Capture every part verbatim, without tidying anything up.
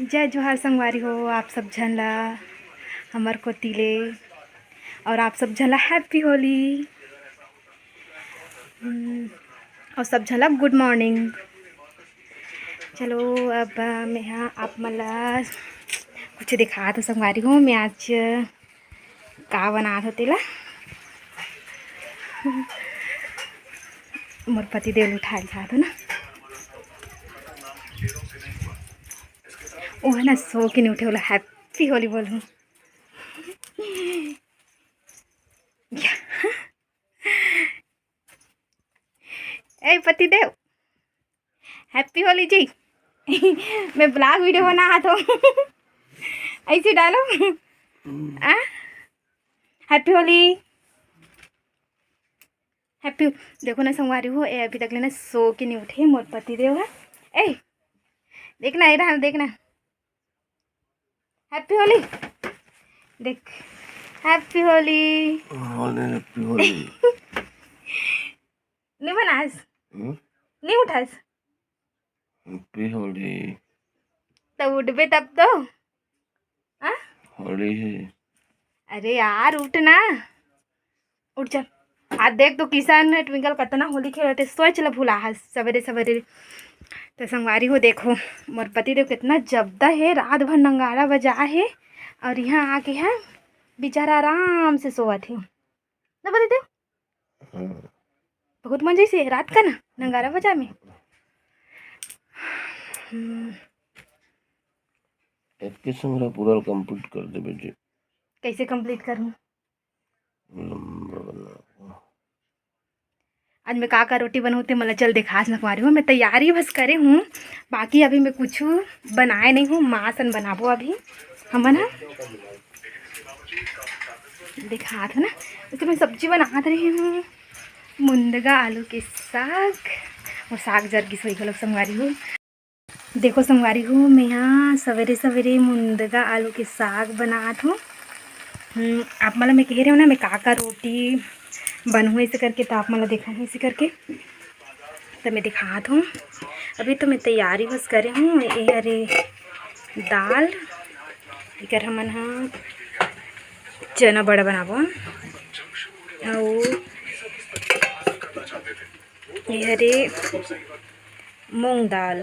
जय जोहार संगवारी हो, आप सब झन ला हमर कोति ले, और आप सब झन ला हैप्पी होली। हम्म, और सब झन ला गुड मॉर्निंग। चलो, अब मैं हा आप मन ला कुछ दिखात हों संगवारी हो। मैं आज का बनात हों तेला, मोर पति देव ल उठाए ल चाहत हों ना। वो है ना, सो के नहीं उठे, बोला हैप्पी होली बोलहूँ। ए पति देव, हैप्पी होली जी। मैं ब्लॉग वीडियो बनात हों। ऐसे डालो। आ? हैप्पी होली। हैप्पी, देखो ना संगवारी हो, ए अभी तक ले ना सो के नहीं उठे मोर पति देव है। ए, देखना, ए रहा, देखना। हैप्पी होली। देख, हैप्पी होली। होली, हैप्पी होली। नहीं बनास? हम्म? नहीं उठास? हैप्पी होली। तो उठबे तब तो। आ? होली है। अरे यार, उठ ना, उठ जा। आज देख तो किशन, ट्विंकल कतना होली खेलत हे, सोच ल भुला हस सवेरे सवेरे। तो संगवारी हो, देखो मोर पति देव कितना जब्दा हे, रात भर नंगाड़ा बजा हे, और यहाँ आके है बेचारा आराम से सोवत हे ना पति देव। हाँ। बहुत मजा से रात का ना नंगाड़ा बजा में। हम्म। एक किस्म ला पूरा कंप्लीट कर देबे जी। कैसे कंप्लीट करूँ? नंबर बना। आज मैं का का रोटी बनाऊँ ते मोला चल दिखास संगवारी हो। मैं तैयारी बस करे हूँ, बाकी अभी मैं कुछ बनाए नहीं हूँ। माँ सन बनाबो अभी हमन ह, दिखात हों ना। तो मैं सब्जी बनात रही हूँ, मुंदगा आलू के साग, और साग जर गिस होई घलोक संगवारी हो। देखो संगवारी हो, मैं यहाँ सवेरे सवेरे मुंदगा आलू के साग बनात हों। हम्म, आप मन ला मैं कहे रहे हूँ ना, मैं का का रोटी बनहूँ ऐसे करके, तो आप मन ला देखा हूँ ऐसे करके, तो मैं दिखात हों। अभी तो मैं तैयारी बस करे हूँ। ये हरे दाल, एकर हमन ह चना बड़ा बनाबो, अउ ये हरे मूंग दाल,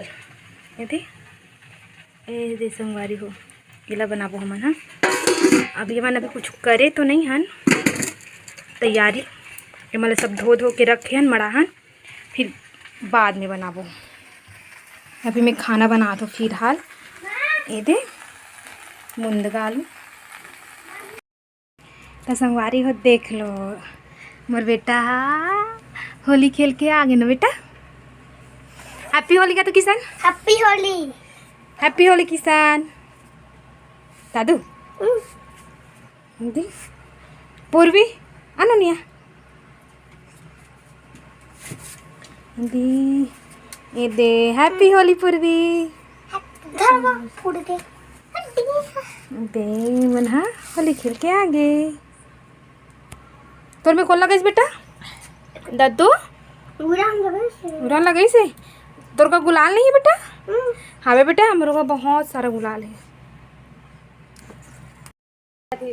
ये दे, ये दे संगवारी हो, एला बनाबो हमन ह। अभी हमन अभी कुछ करे तो नहीं हन, तैयारी, एमन ल सब धो धो के रखे हन, मड़ा हन, फिर बाद में बनाबो। अभी मैं खाना बनात हों फिलहाल। ये दे मुंदगा आलू। त संगवारी हो, देख लो, मोर बेटा हा होली खेल के आ गे ना बेटा। हैप्पी होली का तो किशन। हैप्पी होली। हैप्पी होली किशन। दादू। हम्म। दी। पूर्वी, अनुनिया। दी। ये दे, हैप्पी होली पूर्वी। धरवा फूट गए। दे, मन हा होली खेल के आ गे। तोर में कोन लगाइस बेटा? दद्दू? गुलाल लगाइस हे। गुलाल लगाइस हे? तोर का गुलाल नहीं है बेटा? हम्म। हाँ बे बेटा, हमरो का बहुत सारा गुलाल है।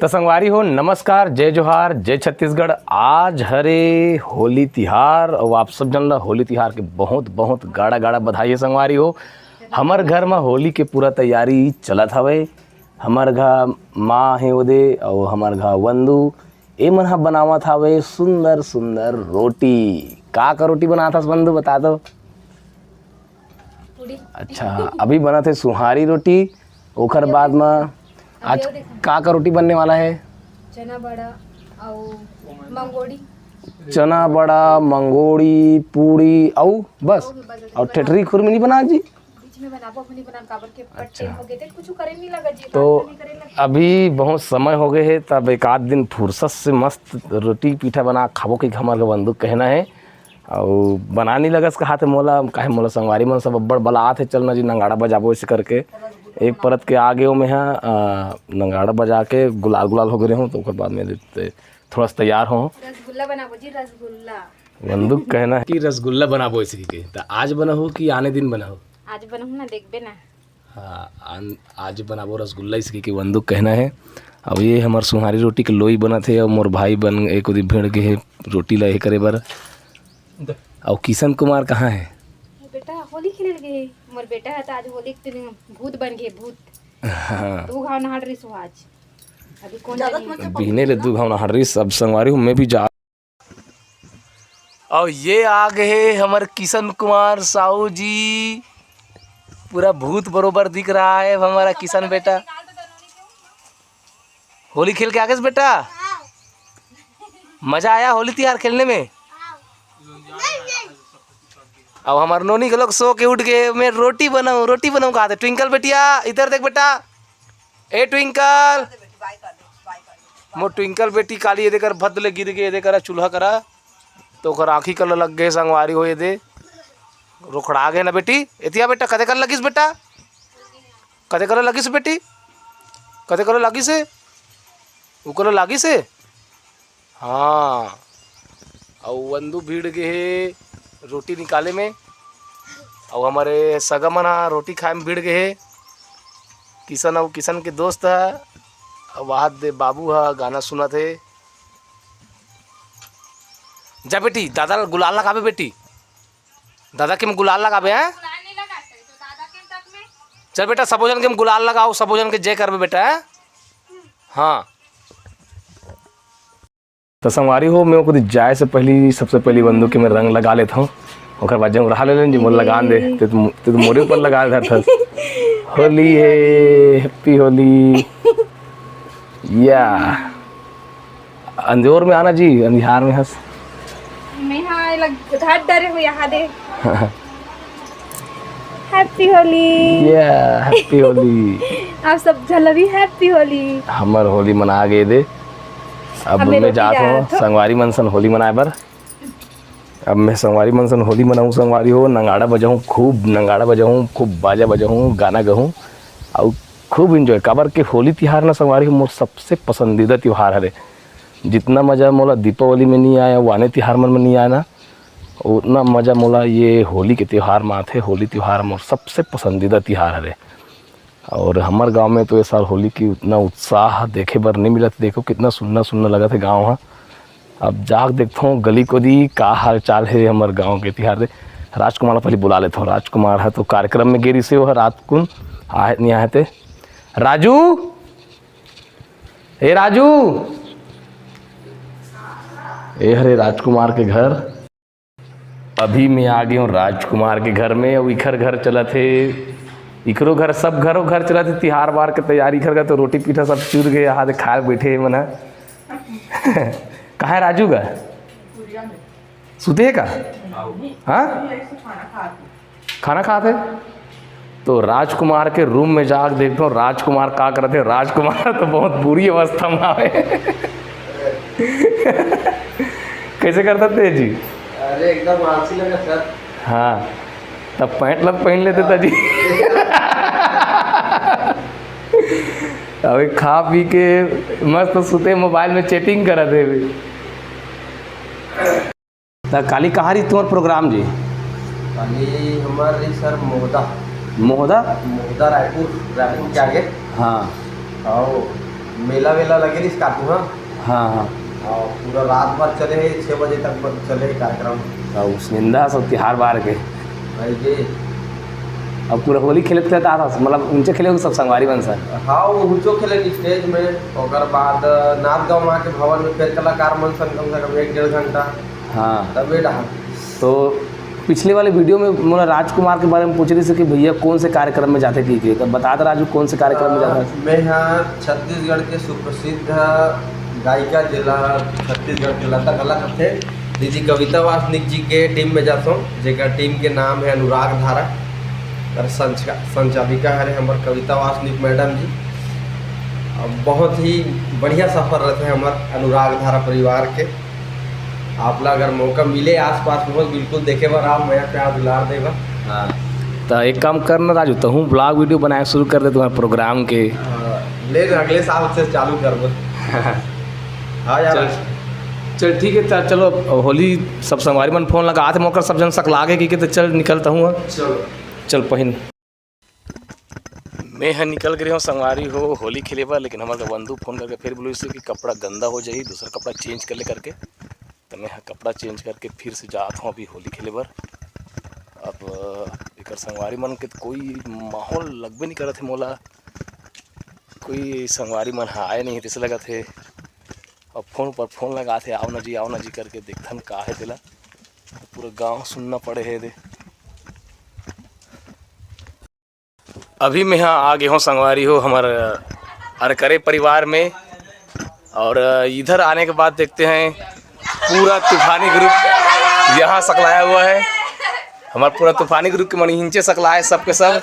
त संगवारी हो, नमस्कार, जय जोहार, जय छत्तीसगढ़। आज हरे होली तिहार, अउ आप सब जन ला होली तिहार के बहुत, बहुत गाड़ा, गाड़ा बधाई है संगवारी हो। हमर घर म होली के पूरा तैयारी चलत हवे। हमर घा माँ हे ओदे, अउ हमर घा वंदू, ए मन ह बनावत हवे सुंदर, सुंदर रोटी। का का रोटी बनात हस वंदू, बता दो। पूड़ी। अच्छा, अभी बनत हे सुहारी रोटी, ओकर बाद म आज का का रोटी बनने वाला है? चना बड़ा अउ मंगोड़ी। चना बड़ा, मंगोड़ी, पूड़ी अउ बस? अउ ठेठरी खुरमी नहीं बना जी? बीच में बनाबो, अभी नहीं बनान, काबर के अच्छा। टेम हो गए थे, कुछ करे नहीं लगा जी, तो बात नहीं करे लगा। अभी बहुत समय हो गए है, तब एक आध दिन फुर्सत से मस्त रोटी पीठा बना खाबो, कि हमर के बंदूक कहना है। अउ बना नहीं लगस कहा थे मोला, काहे मोला संगवारी मन सब अब्बड़ बलात हे, "चल ना जी, नंगाड़ा बजाबो," ऐसे करके। एक परत के आगे में हा, अ, नंगाड़ा बजा के गुलाल गुलाल हो गए रहूँ, तो ओकर बाद में देते थोड़ा सा तैयार हो। रसगुल्ला बनाबो जी, रसगुल्ला। बंदूक कहना है कि रसगुल्ला बनाबो ऐसे की कही। तो आज बनाहू कि आने दिन बनाहू? आज बनाहू ना, देखबे ना। हाँ, आन-, आज बनाबो रसगुल्ला, इसके के वंदू कहना है। अब ये हमर सुहारी रोटी के लोई बनत हे, और मोर भाई बन एक ओदी भिड़ गे हे रोटी ला ये करे बर। और किशन कुमार कहाँ है? बेटा होली खेले गे। मोर बेटा है तो आज होली के दिन भूत बन गए, भूत। हाँ। दू घाव नहाड़ रही आज। अभी कौन जाने? बिहने ले दू घाव नहाड़ रही, अब संगवारी हूँ मैं भी जा। और ये आ गए हमर किशन कुमार साहू जी, पूरा भूत बरोबर दिख रहा है अब हमारा किशन बेटा। होली खेल के आ गए बेटा, मजा आया होली तिहार खेलने में? अब हमार नोनी के लोग सो के उठ गए, मैं रोटी बनाऊँ, रोटी बनाऊँ कहा थे। ट्विंकल बेटिया, इधर देख बेटा, ए ट्विंकल, मोर ट्विंकल बेटी काली एदे कर भद्द ले गिर गे, एदे करा चूल्हा करा, तो ओकर आँखी कला लग गए संगवारी हो, एदे रोखड़ा गए ना बेटी। एतिया बेटा, कदे कर लगिस बेटा, कदे कर लगिस बेटी, कदे कर लगिस हे, उकर लगिस हे। हाँ, अउ वंदू भिड़ गे हे रोटी निकाले में, अउ हमरे सगा मन ह रोटी खाए में भिड़ गे हे। किशन अउ किशन के दोस्त ह, अउ वहाद दे बाबू ह गाना सुनत हे। जा बेटी, दादा ल गुलाल लगाबे बेटी, दादा के में गुलाल लगाबे, हैं? चल बेटा, सबो झन के में गुलाल लगाओ, सबो झन के जय करबे बेटा, हैं? हाँ। त संगवारी हो, मैं ओकरी जाए से पहली, सबसे पहली वंदू के मैं रंग लगा लेत हूँ, ओकर बाद जब रहा ले लेन जी, मोर लगान दे, ते तो, ते तो मोरे ऊपर लगा धरथस। होली है, happy होली। या। अंजोर में आना जी, अंधियार में हस। मैं हाँ, लग, धर डरे हो यहाँ दे। Happy होली। या, happy होली। आप सब झन ला भी happy होली। हमर होली मना गे दे। अब हमें मैं रोटी जात हूँ जात हो। संगवारी मन सन होली मनाए बर। अब मैं संगवारी मन सन होली मनाऊँ, संगवारी हो, नंगाड़ा बजाऊँ, खूब नंगाड़ा बजाऊँ, खूब बाजा बजाऊँ, गाना गाऊँ, अउ खूब enjoy। काबर के होली तिहार ना संगवारी हो, मोर सबसे पसंदीदा तिहार हरे। जितना मजा मोला दीपावली में नहीं आया, वाने तिहार मन में नहीं आया ना, उतना मजा मोला ये होली के तिहार में आथे। होली तिहार मोर सबसे पसंदीदा तिहार हरे। और हमर गांव में तो ये साल होली की उतना उत्साह देखे बर नहीं मिलत। देखो कितना सुन्ना सुन्ना लगत हे गांव ह। अब जाके देखथों गली कोदी का हाल चाल हे हमर गांव के तिहार दे। राजकुमार ला पहली बुला लेथों। राजकुमार ह तो कार्यक्रम में गे रिहिसे, वो ह रात कुन आहे नहीं आहे ते। राजू, ए राजू, ए हरे राजकुमार के घर। अभी मैं आ गे हूँ राजकुमार के घर में, अउ इखर घर चलत हे, इखरो घर, सब घरो घर चलत हे, तिहार बार के तैयारी। इखर घर तो रोटी पीठा सब चुर गे, यहाँ दे खाए बैठे हे मन ह। कहाँ हे राजू गा? सुते हे का? हाँ? खाना खात हे? तो राजकुमार के रूम में जाके देखथों, राजकुमार का करत हे। राजकुमार तो बहुत बुरी अवस्था में आवे। कैसे करत हे जी? अरे, एकदम आलसी लगत हे। हाँ, तब पैंट लब पहन लेते ता जी। अभी खा पी के मस्त सुते, मोबाइल में chatting करत हे अभी। त काली कहाँ रही तुम्हार program जी? काली हमार रही सर मोहदा। मोहदा? मोहदा रायपुर, रायपुर के आगे। हाँ। अउ मेला वेला लगे रहिस काकू, हाँ। हाँ, हाँ। अउ पूरा रात भर चले हे, छः बजे तक ब-, चले हे कार्यक्रम। अउ उस निंदा सब तिहार बार के। भाई जी। अब पूरा होली खेलत खेलत आथस, मतलब उनसे खेले हो सब संगवारी मन सन? हाँ, वो हुचो खेले stage में, ओकर बाद नाथ गाँव माँ के भवन में फिर कलाकार मन सन कम से कम एक डेढ़ घंटा। हाँ। तबे रहा। तो पिछले वाले video में मोला राजकुमार के बारे में पूछ रहिस कि भैया कौन से कार्यक्रम में जाथे कहिके, तो बता दे राजू कौन से कार्यक्रम में जाथे? अ, मैं यहाँ छत्तीसगढ़ के सुप्रसिद्ध गायिका जेला छत्तीसगढ़ के लता कला कथे, दीदी कविता वासनिक जी के team में जाथों, जेकर team के नाम है अनुराग धारा, और संच-, संचालिका हरे हमर कविता वासनिक madam जी। अब बहुत ही बढ़िया सफर रहते हैं हमर अनुराग धारा परिवार के। आप ला अगर मौका मिले आसपास में हो, बिल्कुल देखे बर आओ, मया प्यार दुलार दे बर। हाँ, तो एक काम कर ना राजू, तहूँ vlog video बनाए शुरू कर दे तुम्हारे program के। हाँ, ले ना, अगले साल से चालू करबो। हाँ यार। चल, चल ठीक है, त चलो, अब होली सब संगवारी मन phone लगा थे, मोकर सब जन सकला के कि, कि तो चल निकलता हूँ। चलो। चल पहिन। मैं ह निकल गे हूँ संगवारी हो होली खेले बर, लेकिन हमर बंधु फोन करके फिर बोलिस कि कपड़ा गंदा हो जाही, दूसरा कपड़ा चेंज कर ले करके। तो मैं ह कपड़ा चेंज करके फिर से जात हूँ अभी होली खेले बर। अब एकर संगवारी मन के कोई माहौल लगबे नहीं करत हे मोला, कोई संगवारी मन ह आए नहीं हे तइसे लगत हे। अब फोन पर फोन लगात हे, "आओ ना जी, आओ ना जी" करके, देखथन का हे तेला। पूरा गांव सुन्ना पड़े हे दे। अभी मैं यहाँ आ गए हूँ संगवारी हो हमर अरकरे परिवार में, और इधर आने के बाद देखते हैं पूरा तूफानी ग्रुप यहाँ सकलाया हुआ है। हमार पूरा तूफानी ग्रुप के मनीहिंचे सकलाए सबके सब।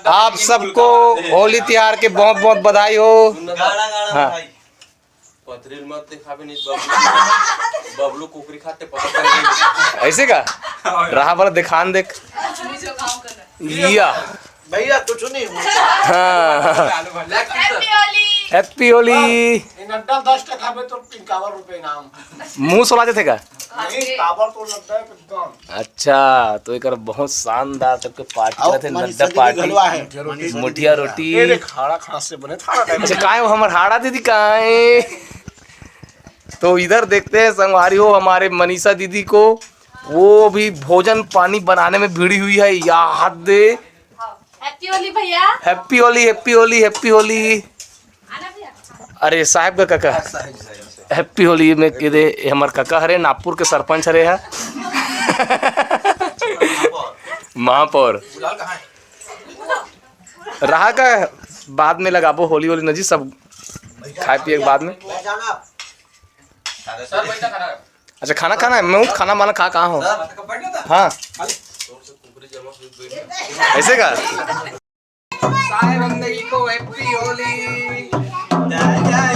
आप सबको होली तिहार के बहुत बहुत बधाई हो। हाँ। पथरेल मत दिखावे नहीं बबलू, बबलू कुकरी खाते पकड़ कर ले। ऐसे का? रहा बड़ा दिखान देख। या। भैया कुछ नहीं हुआ। हाँ। Happy Holi। Happy Holi। ये नड्डा दस टका में तो इक्यावन रुपए इनाम। मुंह सोला देथे का? नहीं, ताबड़ तो नड्डा एकदम। अच्छा, तो एकर बहुत शानदार तक के पार्टी आओ, चलत हे, मनीषा नड्डा दीदी पार्टी, घलवा है। मुठिया रोटी। ये देख, हाड़ा खास से बने, हाड़ा type। अच्छा, काय वो हमर हाड़ा दीदी काय? तो इधर देखते हैं संगवारी हो हमारे मनीषा दीदी को, वो भी भोजन पानी बनाने में भिड़ी हुई है। याद दे। Happy Holi भैया। Happy Holi, Happy Holi, Happy Holi। अरे साहेब का काका, Happy Holi में के दे, ये हमर काका हरे, नागपुर के सरपंच हरे हा। महापौर। रहा का बाद में लगाबो होली होली नजी सब खाए पिए के बाद में। अच्छा खाना खाना है, मैं खाना वाना खा कहाँ हूँ? हाँ। ऐसे का? सारे बंदगी को Happy Holi। जय जय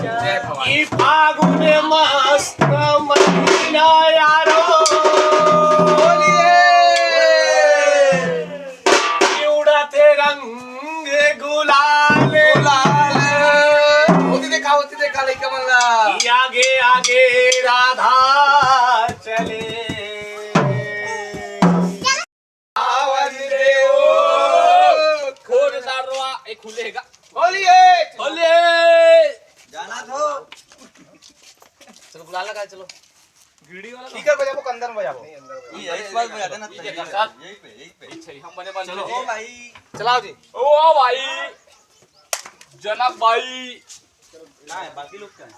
जय भवानी। ई फागुन मस्त महीना यारो। होली है। उड़ाते रंग गुलाल। गुलाल। होती देखा, होती देखा, लइका मन ला। आगे आगे राधा चले। आवाज दे ओ। खोल दारुआ, ए, खुलेगा। होली है। होली है। जाना तो। चलो, गुलाल लगा, चलो। गीड़ी वाला ठीक है, बजाबो, कंदन बजाबो। ये इस बार बजा देना, ये यहीं पे, यहीं पे। अच्छा, हम बने बन चलो। ओ भाई। चलाओ जी। ओ भाई। जनक भाई। ना है, बाकी लोग क्या है?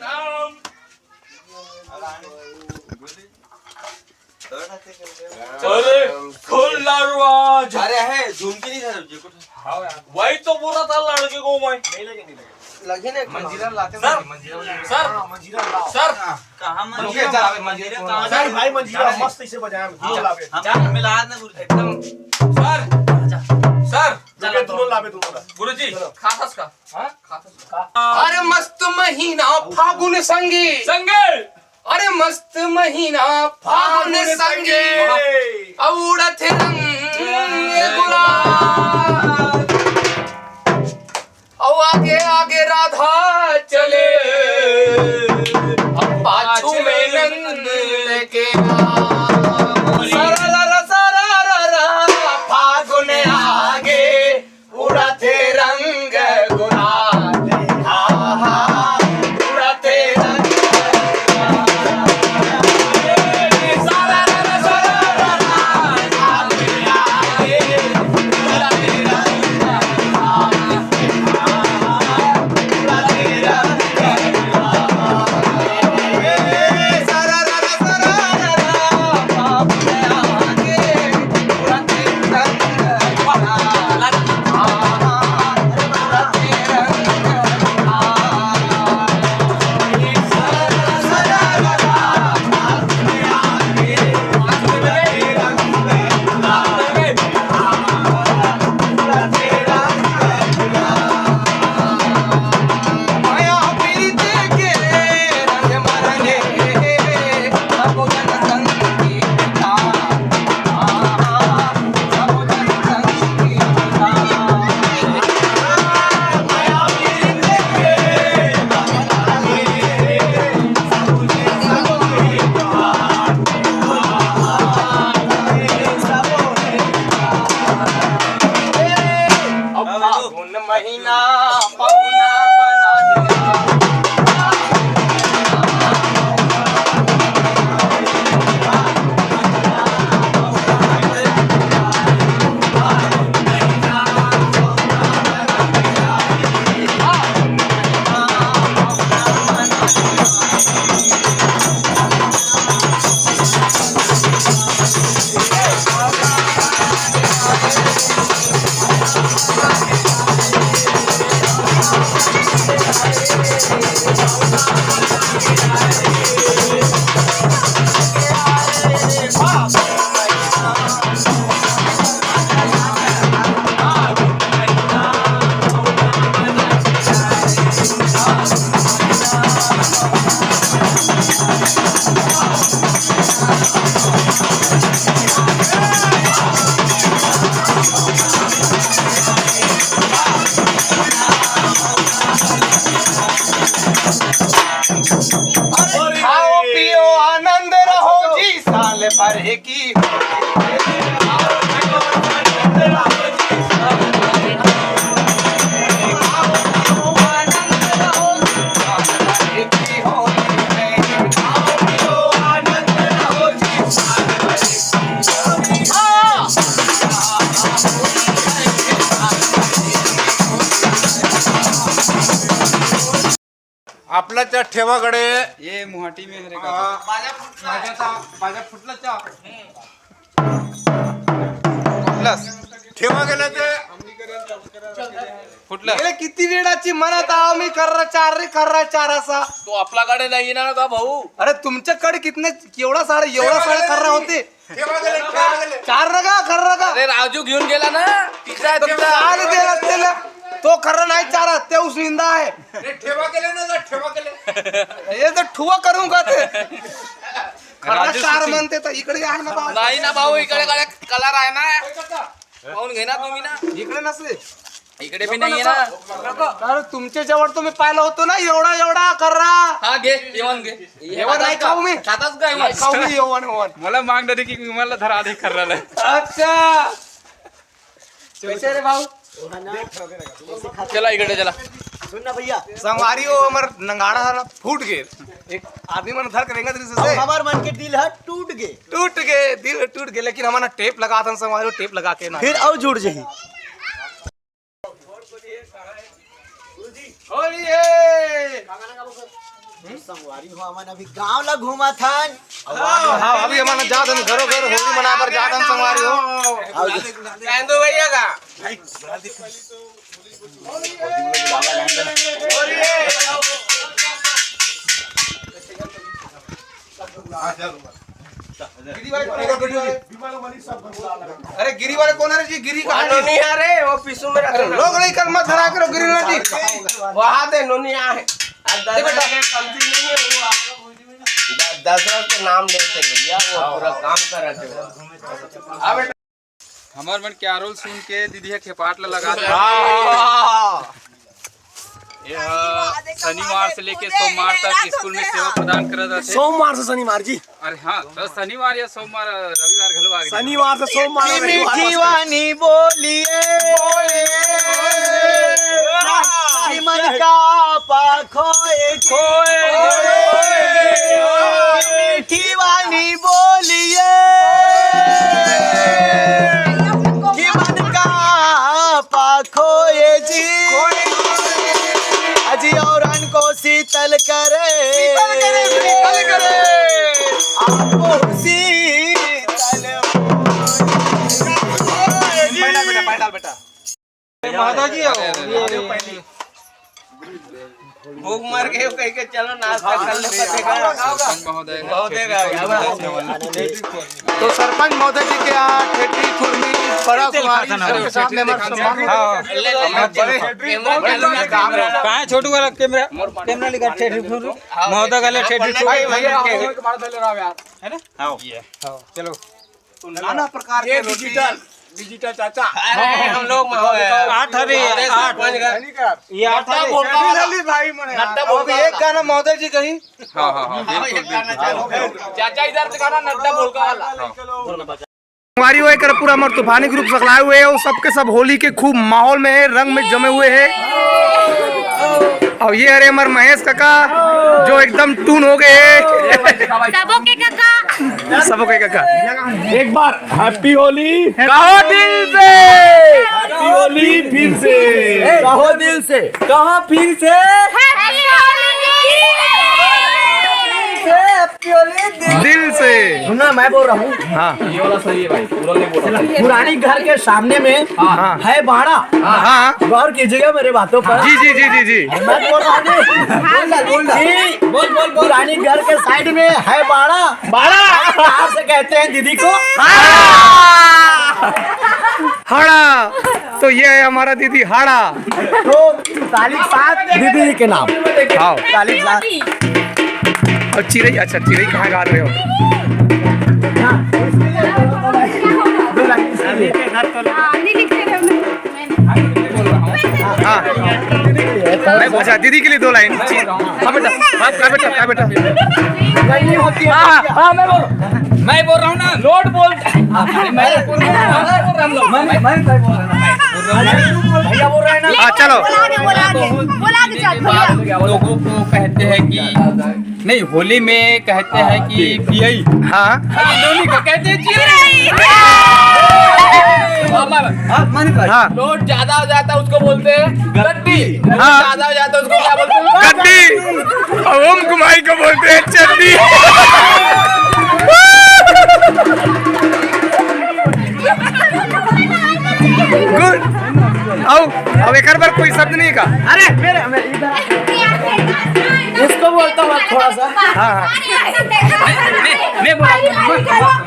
राम। अरे, खोल दरवाजा। अरे, है, झुमकी नहीं था, ये कुछ। हाँ यार। वही तो बोला था लड़के को मैं। नहीं लगे, नहीं लगे। लगे ना, मंजीरा लाते सर, मंजीरा, मंजीरा। सर, हाँ, मंजीरा लाओ। सर। कहाँ रुके, मंजीरा? चल, अबे मंजीरा मंजीरा कहाँ कहाँ से? भाई, मंजीरा मस्त इसे बजाया, हम हाँ। दोनों लावे। हम चल। मिला ना गुरु। एकदम। Sir, sir. रुके, दोनों लावे, दोनों ला। गुरुजी, चलो। खासस का? हाँ? खासस का? अरे मस्त महीना फागुन संगी। संगी। अरे मस्त महीना फागुन संगे, संगे। अउ उड़त रंग गुलाल। अउ आगे आगे राधा चले, अउ पाछू में नंद के लाल। सरर सरर, फागुन आगे, उड़त रंग गुलाल, हा, हा, उड़त रंग गुलाल। महीना पहुना बना दे। खाओ पियो आनंद रहो जी, साल भर की। आपला चा ठेवाकडे ये मुहाटी में हरे का? बाजा फुटला चा, बाजा फुटला चा। फुटलास. ठेवा गेला ते. फुटला. गेले किती वेळाची म्हणत आहो मी, कर्रा चार रे, कर्रा चार असा. तो आपल्याकडे नाही ना का भाऊ? अरे तुमच्याकडे कितने, केवढा सारा, एवढा सारा कर्रा होते. ठेवा गेले, ठेवा गेले. चार नका, खर्रा का? अरे राजू घेऊन गेला ना. तिचा तर तिचा. चाल दिला त्याला. तो खर्रा नाही चारा, ते उस निंदा आहे. अरे ठेवा गेले ना, जा ठेवा गेले. हे तर ठुवा करू का ते? खर्रा राजू चार सुचिन. म्हणते तर इकडे आण ना भाऊ. नाही ना भाऊ, इकडे कडे कलर आहे ना. पाहून घे ना तुम्ही ना. इकडे नसले. इकडे बी नाहीये ना. कारण तुमच्या जवळ तुम्ही पाहिला होतो ना, एवढा एवढा खर्रा. हा घे, येवन घे. येवन नाही खाऊ मी. खाताच काय नाही मग? खाऊ मी येवन येवन. मला मागणार की मला धरा आधी खर्राला. अच्छा. कैसे रे भाऊ? चला इकडे चला. सुन ना भैया. संगवारी हो, हमर नंगाड़ा हला फूट गे. एक आदमी मन धर के रेंगत रहिस अब से. हमार मन के दिल ह टूट गे. टूट गे, दिल टूट गे, लेकिन हमन टेप लगाथन संगवारी हो, टेप लगा के ना. फिर अउ जुड़ जही. होली है। संगवारी हो, हमन अभी गांव ला घूमत हन। हाँ, अभी हमन जात हन घरो घर होली मनाए बर जात हन संगवारी हो। आओ जी। जान दो भैया का। होली है। गिरी वाले कौन है? अरे गिरी वाले कौन है जी? गिरी कहाँ है? नोनी आ रहे, वो पीछू में रहते हैं। लोग नहीं कर मत धरा करो गिरी ना जी। वहाँ दे नोनी आ है। आज दस रुपये कमती नहीं है, वो आप लोग द-, दस रुपये नाम लेते भैया, वो पूरा काम कर रहे थे। अब हमर मन के आरोल सुन के दीदी ह खेपाट ल लगा दे। हाँ। ये ह शनिवार से लेके सोमवार तक स्कूल में सेवा प्रदान करत रथे। सोमवार से शनिवार जी। अरे हाँ, तो शनिवार या सोमवार, रविवार घलो आ गए। शनिवार से सोमवार, रविवार। मीठी वाणी बोलिए, मन का खोए खोए। मीठी वाणी बोलिए, कि मन का खोए जी। अजी औरन को शीतल करे, शीतल करे, शीतल करे। आपको शीतल। पैडल बेटा, पैडल बेटा। ए, महादाजी आओ। भूख मर गए हो कह के, चलो नाश्ता कर ले, पतेगा। सरपंच महोदय। महोदय का। तो सरपंच महोदय जी के यहाँ ठेठरी, खुरमी, बड़ा कुमारी, सबके सामने हमारा सम्मान। हाँ। ले, ले, ले, चलो। Camera, camera, camera. कहाँ है छोटू वाला कैमरा? कैमरा लेकर ठेठरी, खुरमी। महोदय का ले ठेठरी, खुरमी। भाई, भैया, है ना? हाँ। चलो। तो नाना प्रकार ये के रोटी। डिजिटल, डिजिटल चाचा। अरे, हम लोग में हो गया। आठ हरे, आठ। ये आठ नड्डा हरे। बोल का वाला। भाई मने नड्डा बोल अभी का एक वाला। गाना महोदय जी कही। हाँ, हाँ, हाँ, हाँ, बिल्कुल, एक गाना बिल्कुल। चाचा इधर से गाना नड्डा बोल का वाला। हाँ। संगवारी हो, एकर पूरा हमर तूफानी ग्रुप सकलाए हुए हे, अउ सबके सब होली के खूब माहौल में हे, रंग में जमे हुए हे। अउ ये हरे हमर महेश काका, जो एकदम टून हो गए हे। सबो के काका। सबो के काका। एक बार हैप्पी होली। कहो दिल से। हैप्पी होली फिर से। कहो दिल से। कहाँ फिर से? Happy Holi! दिल से। सुनना, मैं बोल रहा हूँ। हाँ। ये वाला सही है भाई, पूरा नहीं बोला। पुरानी घर के सामने में हाँ। है बाड़ा। हाँ। गौर कीजिएगा मेरे बातों पर। जी, जी, जी, जी, जी। मैं बोल रहा हूँ। बोल, बोल, बोल। जी। बोल, बोल, बोल। पुरानी घर के साइड में है बाड़ा। बाड़ा। बाहर से कहते हैं दीदी को। हाँ। हाड़ा। तो ये है हमारा दीदी हाड़ा। तो ताली के साथ दीदी के नाम। हाँ। ताली के साथ। और चिरई, अच्छा, चिरई कहाँ गा रहे हो? हाँ, इसके लिए दो लाइन, इसके लिए। हाँ, नहीं लिख रहे हो। हाँ। मैं, अच्छा, दीदी के लिए दो लाइन। हाँ, बेटा, हाँ, बेटा, हाँ, बेटा। नहीं होती है। हाँ, हाँ, मैं बोल, मैं बोल रहा हूँ ना, लोड बोल। मैं बोल रहा हूँ, मैं बोल रहा हूँ। भैया बोल रहे हैं ना। हाँ, चलो। बोला आगे, बोला आगे, बोला आगे, चल, भैया। लोगों को कहते हैं कि नहीं, होली में कहते हैं कि पियई। हाँ। अरे, नोनी को कहते हैं चिरई। हाँ, मानिक भाई। हाँ। लोड ज्यादा हो जाता है, उसको बोलते हैं गड्डी। हाँ। ज्यादा हो जाता है, उसको क्या बोलते हैं? गड्डी। और ओम कुमारी को बोलते हैं चड्डी। गुड। आओ, अब एकर बर कोई शब्द नहीं का? अरे, मेरे, मेरे, इधर। इसको बोलता हूँ थोड़ा सा। हाँ, हाँ। मैं, मैं, मैं बोला, मैं,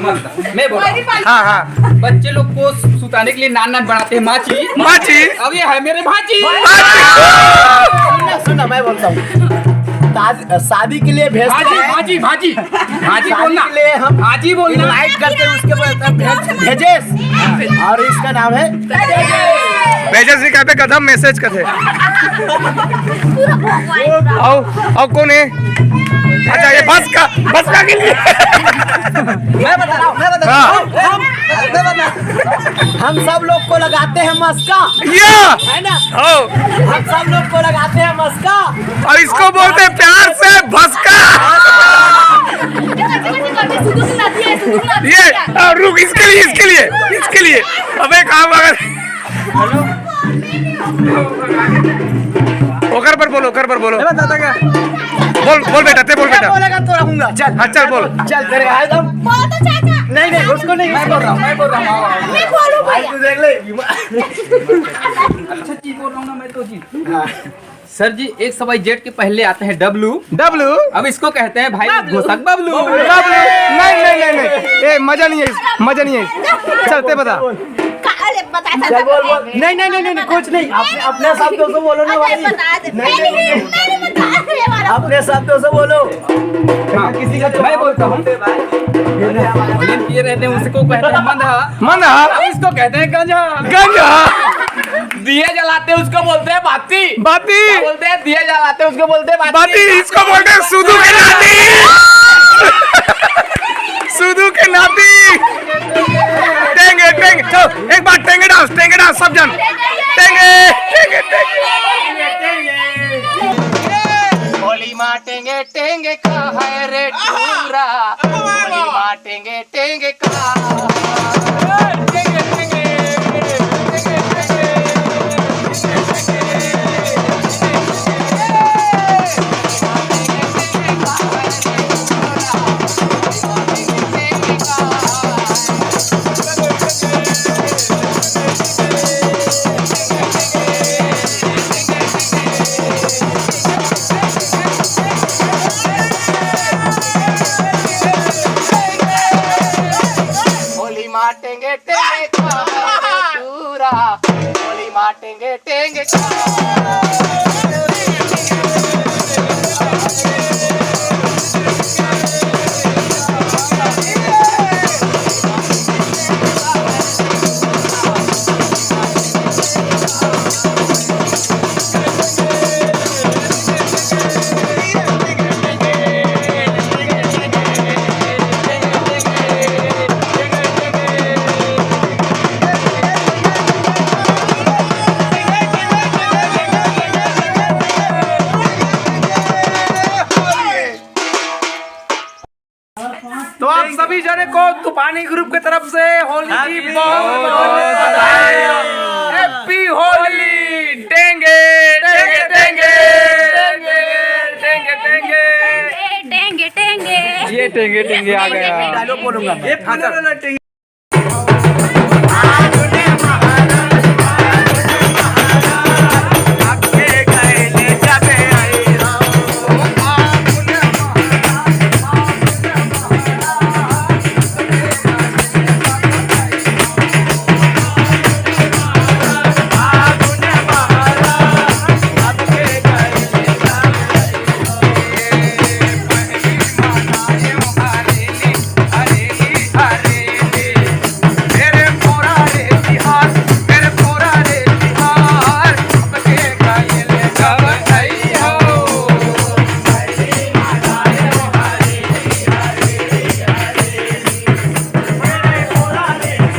मैं, मैं बोला। हाँ, हाँ। बच्चे लोग को सुताने के लिए नान नान बनाते हैं माची। माची। अब ये है मेरे भाची। सुनना, सुनना, मैं बोलता हूँ। ताज-, शादी के लिए भेजते भाजी, हैं। भाजी, भाजी। भाजी शादी बोलना। के लिए हम भाजी बोलना। Invite करते हैं, उसके बाद हम भेज-, भेजेस। और इसका नाम है भेजेस नहीं कहते, गधा मैसेज कहते। आओ, आओ, कौन है? अच्छा, ये बस का, बस का के लिए। मैं बता रहा हूँ, मैं बता रहा हूँ। हाँ। हम, मैं बता, हम सब लोग को लगाते हैं मस्का। या। है ना? हो। हम सब लोग को लगाते हैं मस्का। और इसको बोलते हैं प्यार से भस्का। ये, आ, रुक, इसके लिए, इसके लिए, इसके लिए। अबे काम अगर ओकर पर बोलो, ओकर पर बोलो। मैं बताता क्या? बोल, बोल बेटा, ते बोल क्या बेटा। बोलेगा तो रहूंगा। चल। हाँ, चल बोल। चल, तेरे आए दम। बोलो तो चाचा। नहीं, नहीं, उसको नहीं, मैं बोल रहा हूँ, मैं बोल रहा हूँ। मैं बोलूँ भाई, भैया। तू देख ले। अच्छा चीज बोल रहा हूँ ना मैं तो जी। हाँ। सर जी, एक्स वाई जेड के पहले आते हैं डब्लू। डब्लू। अब इसको कहते हैं भाई बबलू। घोसक बबलू। बबलू। नहीं, नहीं, नहीं, नहीं। ए, मजा नहीं है इस, मजा नहीं है इस। चलते बता। का-, अरे, बता, बता, चल, बोल, बोल। नहीं, नहीं, नहीं, नहीं, नहीं, कुछ नहीं। अपने, अपने शब्दों से बोलो ना अरे, भाई। बता दे। नहीं, पहले नहीं, नहीं, नहीं। पहले बता दे हमारा। अपने शब्दों से बोलो। हाँ, किसी का मैं बोलता हूँ। भाई। ये रहते हैं, उसको कहते हैं मंदहा। मंदहा। इसको कहते हैं गंजा। गंजा। दिए जलाते उसको बोलते हैं बाती। बाती। क्या बोलते हैं? दिए जलाते उसको बोलते हैं बाती। बाती, इसको बोलते हैं सुधू के नाती। सुधू के नाती। टेंगे, टेंगे। चलो, एक बार टेंगे dance, टेंगे dance, सब जन। टेंगे, टेंगे, टेंगे। होली माँ टेंगे, टेंगे का है रे टूरा। होली माँ टेंगे, टेंगे का। होली माँ टेंगे टेंगे का है रे टूरा, होली माँ टेंगे टेंगे का। को तूफानी ग्रुप की तरफ से होली की बहुत बहुत बधाई। हैप्पी होली। टेंगे टेंगे टेंगे टेंगे टेंगे। टेंगे टेंगे। ये टेंगे टेंगे आ गया। डायलॉग बोलूंगा मैं।